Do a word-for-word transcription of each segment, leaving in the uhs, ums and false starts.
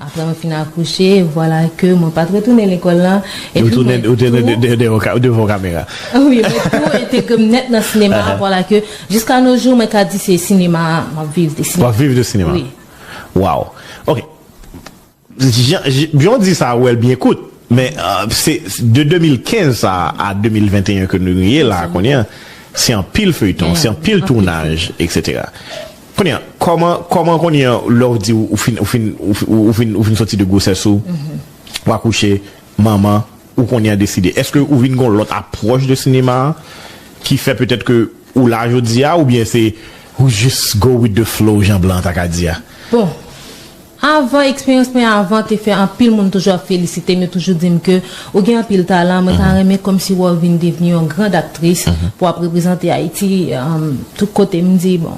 Apre mwen fin akouche, vwala ke mwen pa t retounen lekòl lan. Epi mwen tou, ou te devan kamera. Wi, mwen tou entegre m nèt nan sinema, vwala ke jiska no jou mwen ka di se sinema, m ap viv de sinema. W ap viv de sinema. Wi. Wow. Ok. Jan, jan w di sa, ou wè l byen kout. Men, euh, se, de de mil kenz sa a de mil venteyen ke nou ye la, kounye a, se anpil feyton, se anpil tounaj, et cetera. Kounye a, kòman, kòman kounye a, lè w di ou fin, ou fin, ou fin, ou fin, ou fin soti de gwosès ou, ou akouche, manman, ou kounye a deside. Èske ou vin gon lòt apwòch de sinema a ki fè petèt ke ou la jodi a, oubyen se ou jis go with the flow, jan blan an ta ka di a? Bon, avan, eksperyans mwen avan te fè anpil moun toujou ap felisite m, yo toujou di m ke ou gen anpil talan, mwen ta renmen kòmsi wè w vin devni yon grand aktris pou w ap reprezante Ayiti, um, tout kote. M di, bon,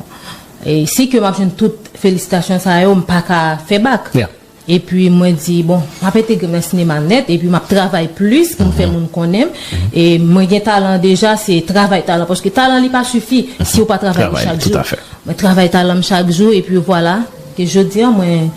e si ke m ap jwenn tout felisitasyon sa yo, m pa ka fè bak. Epi mwen di, bon, m ap entegre m nan sinema nèt, epi m ap travay plis pou m fè moun konnen m. E mwen gen talan deja, se travay talan, paske talan li pa sifi si w pa travay li chak jou. Mwen travay talan m chak jou, epi vwala, ke jodi a, mwen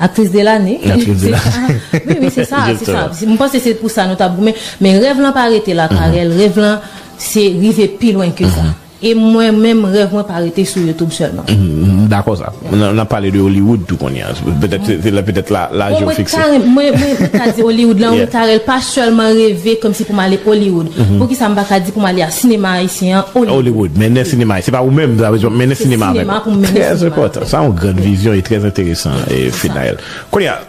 aktris de lane. Aktris de lane. Wi, wi, se sa, se sa. M panse se pou sa nou t ap goumen. Men rèv lan pa rete la, Carel. Rèv lan, se rive pi lwen ke sa. E mwen menm, rèv mwen pa rete sou YouTube sèlman. M dakò sa. N ap pale de Hollywood tou kounye a. Petèt se, se la, petèt la, la je w fikse. Mwen, mwen, mwen ka di Hollywood la, wi, Carel, pa sèlman reve kòmsi pou m ale Hollywood. Poukisa m pa ka di pou m ale a sinema ayisyen an Hollywood? Hollywood, men nan sinema, se pa ou menm, sa vle di, men nan sinema avèk. Se sinema pou m mennen sinema. Trè enpòtan. Sa yon gran vizyon e trè enteresan, e Fenaelle. Kounye a,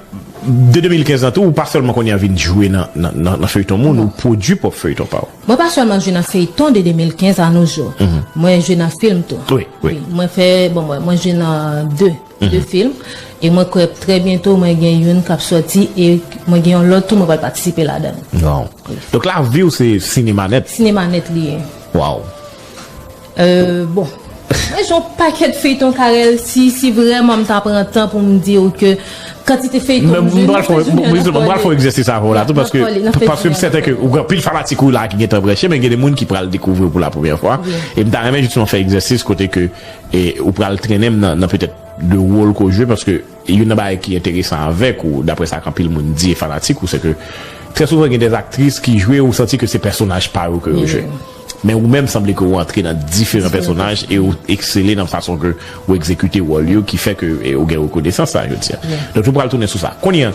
de de mil kenz lan tou, ou pa sèlman kounye a vin jwe nan, nan, nan, nan feyton moun, ou pwodui pwòp feyton pa w. Mwen pa sèlman jwe nan feyton de de mil kenz a no jou. Mwen jwe nan fim tou. Wi, wi. Wi, mwen fè, bon, mwen, mwen jwe nan de, de fim. E mwen kwè trè byento mwen gen youn k ap sòti e mwen gen yon lòt tou mwen pral patisipe ladan l. Wow. Donk lavi w se sinema nèt? Sinema nèt li ye. Wow. Euh, bon. Mwen jwe yon pakèt feyton, Carel, si, si vrèman m ta pran tan pou m di w ke kantite feyton m jwe, m pral fè yon egzèsis avè w la tou, paske, paske m sèten ke ou gen anpil fanatik ou la ki gentan branche, men gen de moun ki pral dekouvri w pou la premyè fwa. E m ta renmen jisteman fè egzèsis kote ke, e, ou pral trennen m nan, nan petèt de wòl ke w jwe, paske youn nan bagay ki enteresan avèk ou, daprè sa k anpil moun di e fanatik ou, se ke trè souvan gen de aktris ki jwe, ou santi ke se pèsonaj pa yo ke yo jwe. Men ou menm sanble ke ou antre nan diferan pèsonaj e ou eksele nan fason ke ou egzekite wòl yo ki fè ke, e, ou gen rekonesans sa jodi a. Donk nou pral tounen sou sa. Kounye a,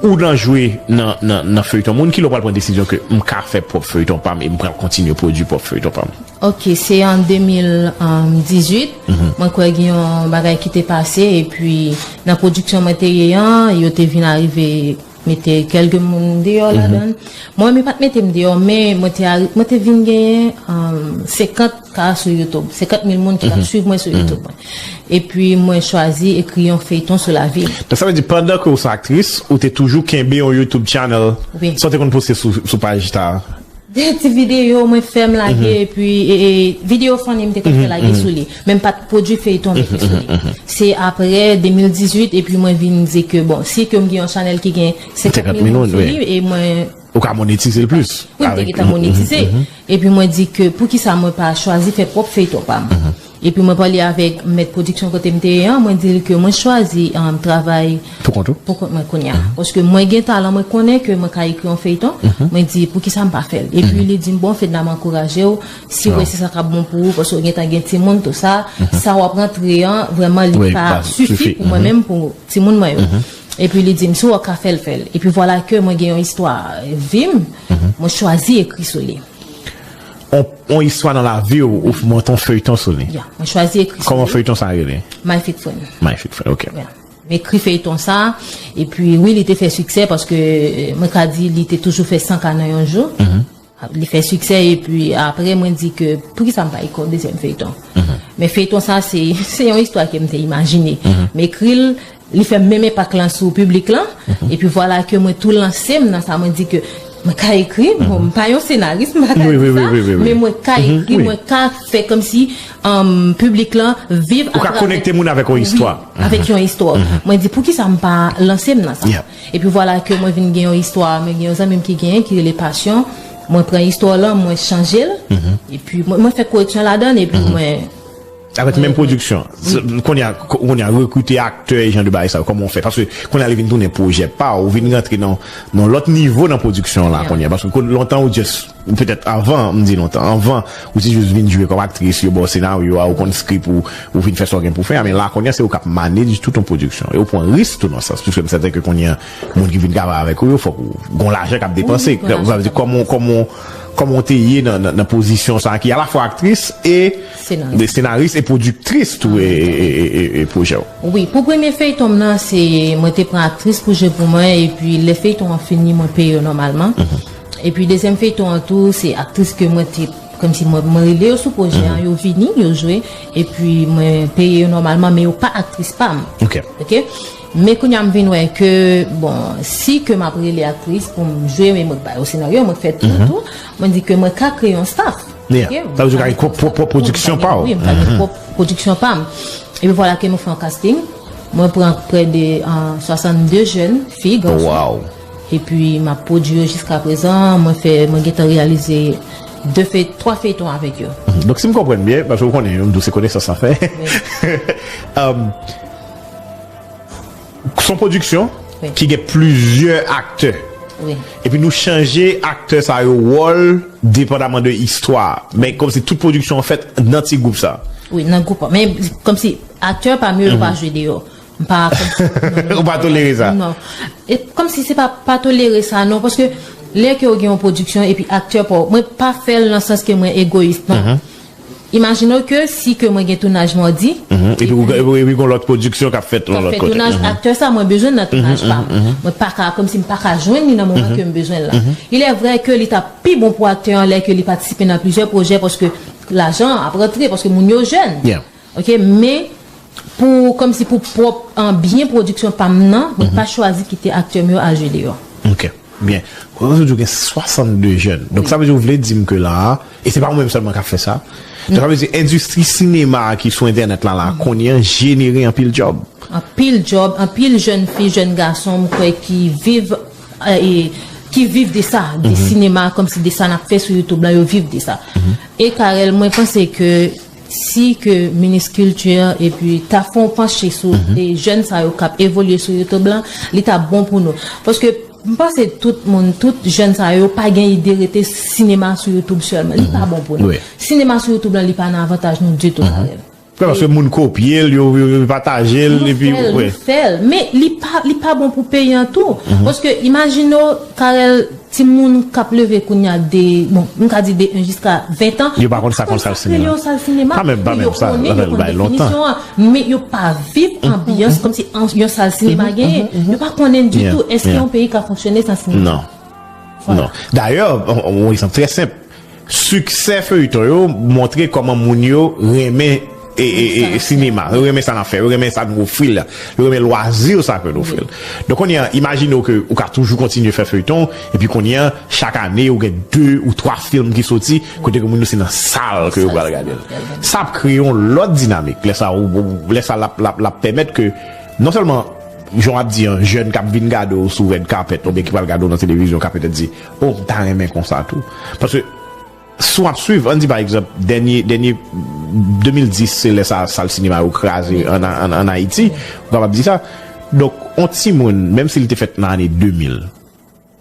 ou nan jwe nan, nan, nan feyton moun, kilè w pral pran desizyon ke m ka fè pwòp feyton pa m e m pral kontinye pwodui pòp feyton pa m? Ok, se an de mil dizuit, mwen kwè gen yon bagay ki te pase, epi nan pwodiksyon mwen te ye an, yo te vin arive mete kèlke moun deyò ladan l. Mwen menm, yo pa t mete m deyò, men mwen te, mwen te vin genyen, um, senkant K sou YouTube, senkant mil moun ki t ap swiv mwen sou YouTube mwen. Epi mwen chwazi ekri yon feyton sou lavi m. Donk sa vle di, pandan ke ou se aktris, ou te toujou kenbe yon YouTube channel, sa w te konn poste sou, sou paj ta a? De ti videyo mwen fè m lage, epi, e, e, videyo funny m te konn fè lage sou li. Men m pa t pwodui feyton mete sou li. Se aprè de mil dizuit, epi mwen vin di ke, bon, si ke m gen yon chanèl ki gen senkant mil moun sou li, e mwen... Ou ka monetize l plis. Wi, m te gentan monetize. Epi mwen di ke poukisa mwen pa chwazi fè pwòp feyton pa m. Epi mwen pale avèk mèt pwodiksyon kote m te ye an, mwen di l ke mwen chwazi, um, travay pou kont ou? Pou kont mwen kounye a. Paske mwen gen talan, mwen konnen ke mwen ka ekri yon feyton. Mwen di, poukisa m pa fè l? Epi li di m, bon, Fedna, m ankouraje w. Si w wè se sa k ap bon pou ou, paske w gentan gen timoun, tou sa, sa w ap rantre an, vrèman, li pa sifi pou mwen menm, pou timoun mwen yo. Epi li di m, si w ka fè l, fè l. Epi vwala ke mwen gen yon istwa, eh, vi m, mwen chwazi ekri sou li. On, on istwa nan lavi w, ou f-, monte on feyton sou li. Ya, mwen chwazi ekri sou li. Kòman feyton sa rele? My Fake Friend. My Fake Friend, ok. Ya. M ekri feyton sa, epi wi, li te fè siksè paske, eh, mwen ka di li te toujou fè san K nan yon jou. Li fè siksè, epi apre, mwen di ke poukisa m pa ekri yon dezyèm feyton? Men feyton sa, se, se yon istwa ke m te imajine. M ekri l, li fè menm enpak lan sou piblik lan. Epi vwala ke mwen tou lanse m nan sa, mwen di ke mwen ka ekri, bon, m pa yon senaris, m pa ka di sa, men mwen ka ekri, mwen ka fè kòmsi, um, piblik lan viv atravè... Ou ka konekte moun avèk yon istwa. Wi, avèk yon istwa. Mwen di, poukisa m pa lanse m nan sa? Epi vwala ke mwen vin gen yon istwa, mwen gen yon zanmi m ki genyen, ki rele Passion. Mwen pran istwa lan, mwen chanje l. Epi mwen, mwen fè koreksyon ladan l, epi mwen Avèk menm pwodiksyon. Kounye a, kounye a, rekrite aktè e jan de bagay sa yo, kòman w fè? Paske kounye a, li vin tounen pwojè pa w, ou vin rantre nan, nan lòt nivo nan pwodiksyon la, kounye a. Paske lontan, ou just, ou petèt avan, m di lontan, avan, ou te jis vin jwe kòm aktris, yo ba w senaryo a, ou konn skrip ou, ou vin fè sa w gen pou fè a, men la, kounye a, se ou k ap manage tout yon pwodiksyon. E ou pran risk tou nan sans, piske m sèten ke kounye a, moun ki vin travay avèk ou yo, fòk ou gon lajan k ap depanse. Sa vle di, kòman, kòman, kòman w te ye nan, nan, nan pozisyon sa a ki alafwa aktris e senaris e pwodiktris tou e, e, e, e, e pwojè w? Wi, pou premye feyton m nan, se mwen te pran aktris pou jwe pou mwen, epi lè feyton an fini, mwen peye yo nòmalman. Epi dezyèm feyton an tou, se aktris ke mwen te, kòmsi mwen, mwen rele yo sou pwojè an, yo vini, yo jwe, epi mwen peye yo nòmalman, men yo pa aktris pa m. Ok. Men kounye a m vin wè ke, bon, si ke m ap rele aktris pou m jwe, men mwen k ba yo senaryo, mwen k fè tout, tout, mwen di ke mwen ka kreye yon staff. Sa vle di ou ka gen pwòp, pwòp, pwòp pwodiksyon pa w. Wi, m ka gen pwòp pwodiksyon pa m. Epi vwala ke mwen fè yon casting. Mwen pran prè de, euh, swasannde jèn fi, gason. Epi m ap pwodui yo jiska prezan. Mwen fè, mwen gentan reyalize de fey-, twa feyton avèk yo. Donk, si m konprann byen, paske ou konnen, m di w se konesans sa fè. Se yon pwodiksyon ki gen plizyè aktè. Epi nou chanje aktè sa yo wòl depandaman de istwa. Men kòmsi tout pwodiksyon an fèt nan ti gwoup sa. Wi, nan gwoup la. Men kòmsi aktè pa m yo, yo pa jwe deyò. M pa kòmsi, non, non, ou pa tolere sa? Non. E kòmsi se pa, pa tolere sa, non, paske lè ke w gen yon pwodiksyon epi aktè pa w, mwen pa fè l nan sans ke mwen egoyis, non. Imajine w ke si ke mwen gen tounaj madi, epi ou, epi, epi gon lòt pwodiksyon k ap fèt yon lòt kote. Tounaj, aktè sa mwen bezwen nan tounaj pa m. Mwen pa ka, kòmsi m pa ka jwenn li nan moman ke m bezwen l la. Il est vrai ke li t ap pi bon pou aktè an lè ke li patisipe nan plizyè pwojè, paske lajan an ap rantre, paske moun yo jèn. Ok, men pou, kòmsi pou pwòp, an, byen pwodiksyon pa m nan, mwen pa chwazi kite aktè m yo al jwe deyò. Ok, byen. Ou di w gen swasannde jèn. Donk, sa vle di, ou vle di m ke la a, e se pa ou menm sèlman k ap fè sa. Donk, sa vle di, endistri sinema a ki sou entènèt la, la, kounye a, jenere anpil djòb. Anpil djòb, anpil jèn fi, jèn gason, m kwè ki viv, euh, e, ki viv de sa, de sinema, kòmsi de sa n ap fè sou YouTube la, yo viv de sa. E Carel, mwen panse ke si ke minis kilti epi ta fè yon panche sou, e, jèn sa yo k ap evolye sou YouTube la, li ta bon pou nou. Paske m panse tout moun, tout jèn sa yo pa gen ide rete sinema sou YouTube sèlman. Li pa bon pou nou. Sinema sou YouTube la, li pa nan avantaj nou ditou, Carel. Paske moun kopye l, yo, yo, yo pataje l, epi, nou fè l, nou fè l. Men li pa, li pa bon pou peyi an tou. Paske imajine w, Carel, timoun k ap leve kounye a de, bon, m ka di de en jiska ven tan, yo pa konn sa k yon sal sinema. Pa menm, pa menm sa, yo konnen, yo konnen definisyon an, men yo pa viv anbyans kòmsi an-, yon sal sinema genyen. Yo pa konnen ditou èske yon peyi ka fonksyone san sinema. Non. Non. Dayè, yon, yon egzanp trè senp. Siksè feyton yo montre kòman moun yo renmen e, e, e, e sinema. Yo renmen sa n ap fè. Yo renmen sa nou ofri l la. Yo renmen lwazi sa ke nou ofri l. Donk, kounye a, imajine w ke ou ka toujou kontinye fè feyton, epi kounye a, chak ane, ou gen de ou twa fim ki soti, kote ke moun yo se nan sal ke yo pral gade l. Sa ap kreye yon lòt dinamik. Lè sa, ou, ou, lè sa, l ap, l ap, l ap pèmèt ke, non sèlman, jan w ap di an, jèn k ap vin gade w sou red carpet, oubyen ki pral gade w nan televizyon, ka petèt di, "Oh, m ta renmen konsa tou." Paske, si w ap swiv, ann di pa egzanp, dènye, dènye de mil dis, se lè sa, sal sinema yo kraze ann, ann, ann Ayiti, ou kapab di sa. Donk, yon timoun, menm si li te fèt nan ane de mil,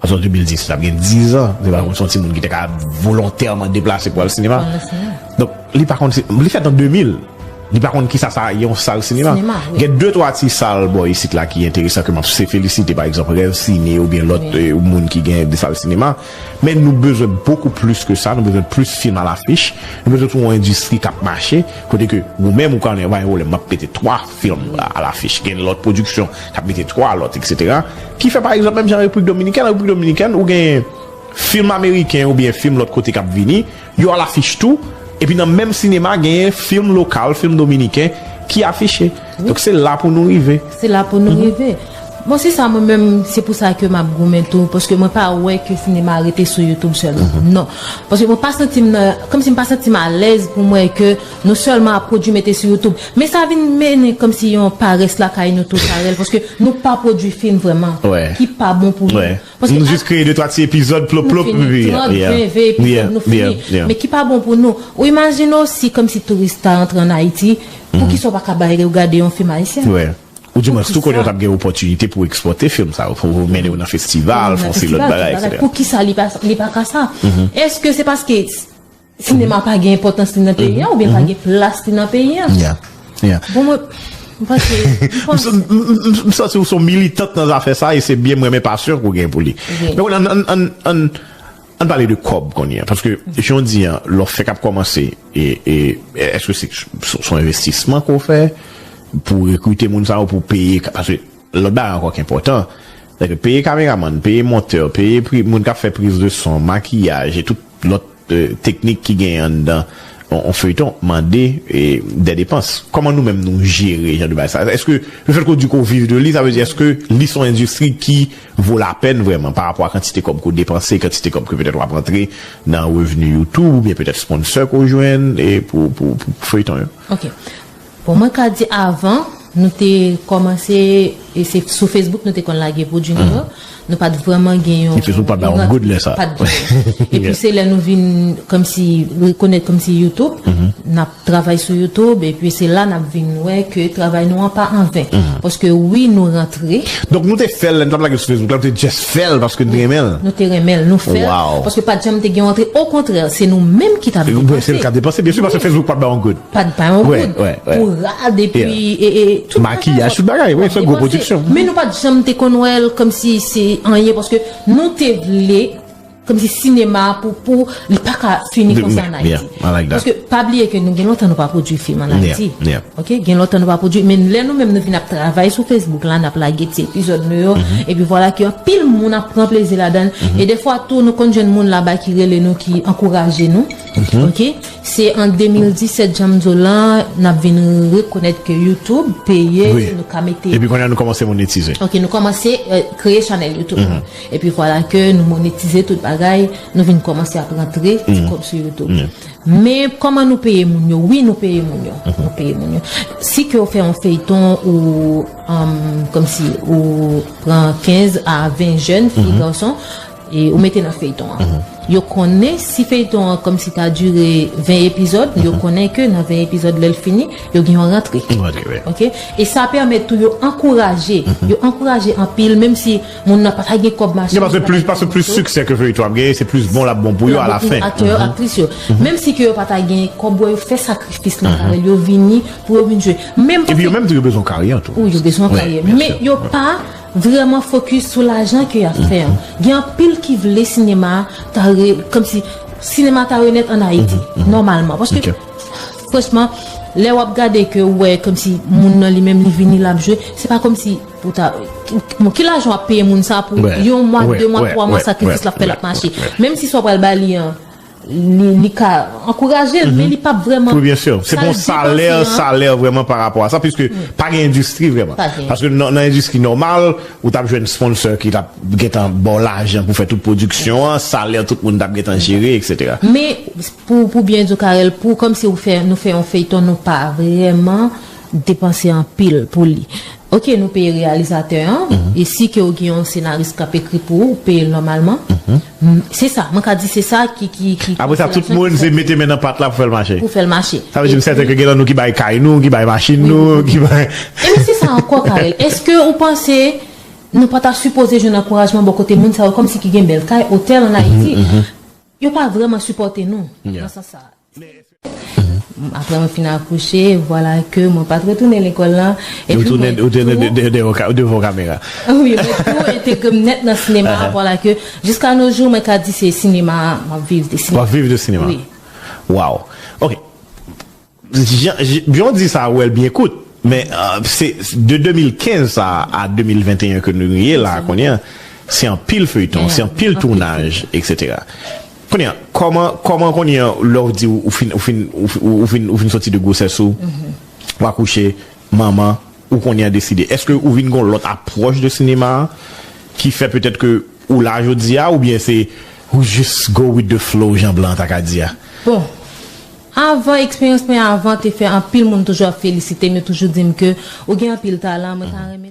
paske de mil dis, sa ap gen diz an, se pa kòmsi yon timoun ki te ka volontèman deplase pou al sinema. Donk, li pa konn si, li fèt an de mil, li pa konn kisa sa ye yon sal sinema. Gen de twa ti sal bò isit la ki enteresan ke m ap se felisite, pa egzanp, Rêve Ciné oubyen lòt, eh, moun ki gen de sal sinema. Men nou bezwen bokou plis ke sa, nou bezwen plis fim alafich, nou bezwen tou yon endistri k ap mache, kote ke ou menm ou ka ann, pa gen pwoblèm, m ap mete twa fim a, alafich, gen lòt pwodiksyon k ap mete twa lòt, etsetera. Ki fè, pa egzanp, menm jan Repiblik Dominikèn, Repiblik Dominikèn, ou gen fim ameriken oubyen fim lòt kote k ap vini, yo alafich tou, epi nan menm sinema, genyen fim lokal, fim dominiken ki afiche. Donk, se la pou nou rive. Se la pou nou rive. Bon, se sa, mwen menm, se pou sa ke m ap goumen tou, paske mwen pa wè ke sinema rete sou YouTube sèlman. Non. Paske mwen pa santi m nan, kòmsi m pa santi m alèz pou m wè ke nou sèlman ap pwodui mete sou YouTube. Men sa vin mennen kòmsi yon parès lakay nou tou, Carel, paske nou pa pwodui fim vrèman, ki pa bon pou nou. Paske nou jis kreye de twa ti epizòd, plop, plop, epi trant, ven, ven epizòd, nou fini. Men ki pa bon pou nou. Ou imajine w si kòmsi touris ta antre ann Ayiti, poukisa w pa ka bay yo gade yon fim ayisyen? Oudimwens tou konnen yo t ap gen opòtinite pou ekspòte fim sa yo, pou mennen yo nan festival, fè yon seri lòt bagay, etsetera. Poukisa li pa, li pa ka sa? Èske se paske sinema pa gen enpòtans li nan peyi a, oubyen pa gen plas li nan peyi a? Bon, mwen, m panse, m panse. M santi w se yon militant nan zafè sa, e se byen m renmen pasyon ke w gen pou li. Men ann, ann, ann, ann, ann pale de kòb kounye a, paske jan w di an, lè w fèk ap kòmanse, e, e, èske se, se, se yon envestisman ke w fè pou rekrite moun sa yo, pou peye, paske lòt bagay ankò ki enpòtan, sèke peye kameramann, peye montè, peye pri, moun k ap fè priz de son, makiyaj, e tout lòt, e, teknik ki genyen anndan on, on feyton, mande, e, dè depans. Kòman nou menm nou jere jan de bagay sa? Èske lefètke w di ke w viv de li, sa vle di èske li se yon endistri ki vo lapèn vrèman pa rapò a kantite kòb ke w depanse, kantite kòb ke petèt w ap rantre nan revni YouTube, oubyen petèt sponsor ke w jwenn, e pou, pou, pou, pou feyton yo? Ok. Bon, mwen ka di avan, nou te kòmanse, e se sou Facebook nou te konn lage pwodui nou yo. Nou pa t vrèman gen yon... E Facebook pa t bay yon goud lè sa. Pa t bay. Epi se lè nou vin kòmsi rekonèt kòmsi YouTube, n ap travay sou YouTube, epi se la n ap vin wè ke travay nou an pa anven. Paske wi, nou rantre. Donk nou te fè l, lè n t ap lage sou Facebook la, nou te just fè l paske n te renmen l. Nou te renmen l, nou fè l. Paske pa t janm te gen antre. Okontrè, se nou menm ki t ap depanse. Se l k ap depanse, byen si, paske Facebook pa t bay yon goud. Pa t bay yon goud. Pou rad, epi, e, e, tout bagay. Makiyaj, tout bagay, wi, se gwo pwodiksyon. Men nou pa t janm te konn wè l kòmsi se anyen, paske nou te vle, kòmsi sinema pou, pou, li pa ka fini konsa ann Ayiti. Paske, pa bliye ke nou gen lontan nou pa pwodui fim ann Ayiti. Ok, gen lontan nou pa pwodui, men lè nou menm nou vin ap travay sou Facebook la, n ap lage ti epizòd nou yo, epi vwala ke anpil moun ap pran plezi ladan l. E defwa tou, nou konn jwenn moun laba ki rele nou, ki ankouraje nou. Ok? Se an de mil disèt, jan m di w lan, n ap vin rekonèt ke YouTube peye, nou ka mete. Epi kounye a nou kòmanse monetize. Ok, nou kòmanse, e, kreye chanèl YouTube. Epi vwala ke nou monetize tout bagay, nou vin kòmanse ap rantre ti kòb sou YouTube. Men kòman nou peye moun yo? Wi, nou peye moun yo. Nou peye moun yo. Si ke w fè yon feyton ou, um, kòmsi ou pran kenz a ven jèn, fi, gason, e ou mete nan feyton an. Yo konnen si feyton an kòmsi ta dire ven epizòd, yo konnen ke nan ven epizòd, lè l fini, yo gen yon rantre. Ok? E sa pèmèt tou yo ankouraje, yo ankouraje anpil, menm si moun nan pa ta gen kòb mache. Paske plis, paske plis siksè ke feyton ap genyen, se plis bon l ap bon pou yo alafen. Aktè yo, aktris yo. Menm si ke yo pa ta gen kòb, yo fè sakrifis nan karè l, yo vini pou yo vin jwe. Epi yo menm tou yo bezwen karyè tou. Wi, yo bezwen karyè. Men yo pa vrèman fokis sou lajan ke y ap fè an. Gen anpil ki vle sinema ta re, kòmsi sinema ta renèt ann Ayiti, nòmalman. Paske, franchman, lè w ap gade ke w wè kòmsi moun nan li menm li vini l ap jwe, se pa kòmsi pou ta, bon, ki lajan w ap peye moun sa pou yon mwa, de mwa, twa mwa sakrifis l ap fè l ap mache. Menm si sa w pral ba li an, li, li ka ankouraje l, men li p ap vrèman... Wi, byen si. Se pa yon salè, salè vrèman pa rapò a sa, piske pa gen endistri vrèman. Paske nan, nan endistri nòmal, ou t ap jwenn sponsor ki t ap gentan ba w lajan pou fè tout pwodiksyon an, salè tout moun t ap gentan jere, etsetera. Men, pou, pou byen di w, Carel, pou kòmsi ou fè, nou fè yon feyton, nou pa vrèman depanse anpil pou li. Ok, nou peye reyalizatè an, e si ke w gen yon senaris k ap ekri pou ou, ou peye l nòmalman. Se sa, mwen ka di se sa ki, ki, ki... Apre sa, tout moun se mete men nan pat la pou fè l mache. Pou fè l mache. Sa vle di m sèten ke gen nan nou ki bay kay nou, ki bay machin nou, ki bay... E men se sa ankò, Carel. Èske ou panse nou pa ta sipoze jwenn ankourajman bò kote moun sa yo, kòmsi ki gen bèl kay, otèl ann Ayiti? Yo pa vrèman sipòte nou nan sans sa. Apre mwen fin akouche, vwala ke mwen pa t retounen lekòl lan. Epi mwen tounen, ou tounen devan kamera. Wi, mwen tou entegre m nèt nan sinema, vwala ke jiska no jou, mwen ka di se sinema, m ap viv de sinema. W ap viv de sinema. Wi. Waw. Ok. Jan, jan w di sa, w wè l byen kout. Men, e, se de de mil kenz sa a de mil venteyen ke nou ye la, kounye a, se anpil feyton, se anpil tounaj, etsetera. Kounye a, kòman, kòman kounye a, lè w di ou fin, ou fin, ou fin, ou fin, ou fin soti de gwosès ou, w akouche, manman, ou konnen an deside? Èske ou vin gon lòt apwòch de sinema a ki fè petèt ke ou la jodi a, oubyen se ou jis go with the flow, jan blan an ta ka di a? Bon, avan, eksperyans mwen avan te fè anpil moun toujou ap felisite m, yo toujou di m ke ou gen anpil talan, mwen ta renmen